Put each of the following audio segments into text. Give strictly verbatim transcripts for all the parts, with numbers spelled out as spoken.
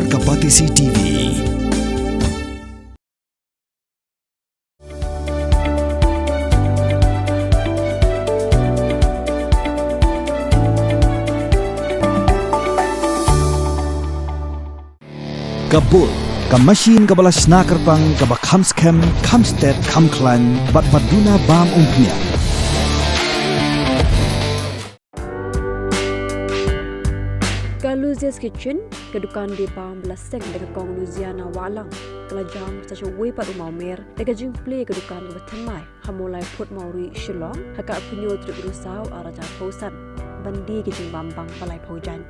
Ka Batesi T V. Ka Bull, ka machine kaba la shna kyrpang, kaba kham skhem, kham stet, kham khlaiñ, bad pat duna bam umphniang. Ka Luzia's Kitchen, ka dukan die bam ba la seng da ka Kong Luziana Wahlang, ka la jam sa sha uwei pat u mawmer da ka jingplie ka dukan kaba thymmai ha Mawlai Phut Mawri, Shillong, ha ka arphew hynñiew tarik u Risaw ar hajar arphew san, ban die ki jingbam bang ba laiphew jaiñ.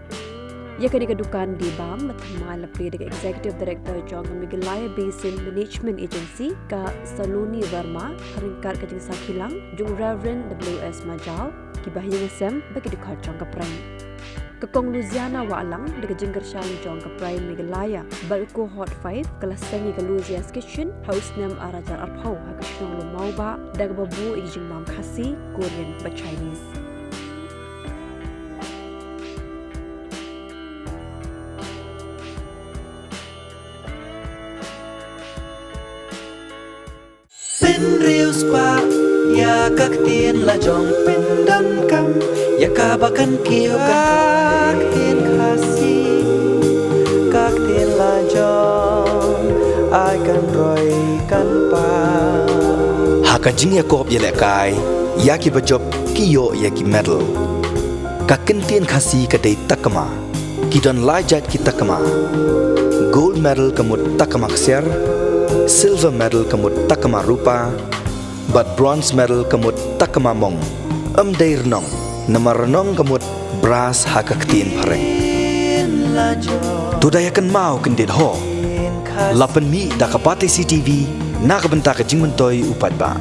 Ïa kane ka dukan die bam ba thymmai la plie da ka Executive Director jong ka Meghalaya Basin Management Agency, ka Saloni Verma, ha ryngkat ka jingsakhi lang jong u Reverend W S Majaw, ki bahaïing hasem bad ki dkhot jong ka Prime. Ka Kong Luziana Wahlang, da ka jingkyrshan jong ka Prime Meghalaya bad ka Cohort five, ka la seng ïa ka Luzia's Kitchen ha u snem ar hajar arphew ha ka shnong Lumawbah, da kaba buh ïa ki jingbam Khasi, Korean bad Chinese. Pynriewspah ïa ka ktien la jong, pyndonkam ïa kaba kan kiew, ka ktien Khasi, ka ktien la jong, ai kan roi kan pang. Ha ka jingïakop ïalehkai ïa kiba jop, ki ïoh ïa ki medal. Ka ktien Khasi ka dei takma. Ki don lai jait ki takma. Gold medal ka mut takma ksiar, silver medal ka mut takma rupa, bad bronze medal ka mut takma mong. Ym dei rnong, namar rnong ka mut brass ha ka ktien phareng. To da ïa kynmaw kyndit ho. La pynmih da ka Batesi T V na ka bynta ka jingmyntoi u paidbah.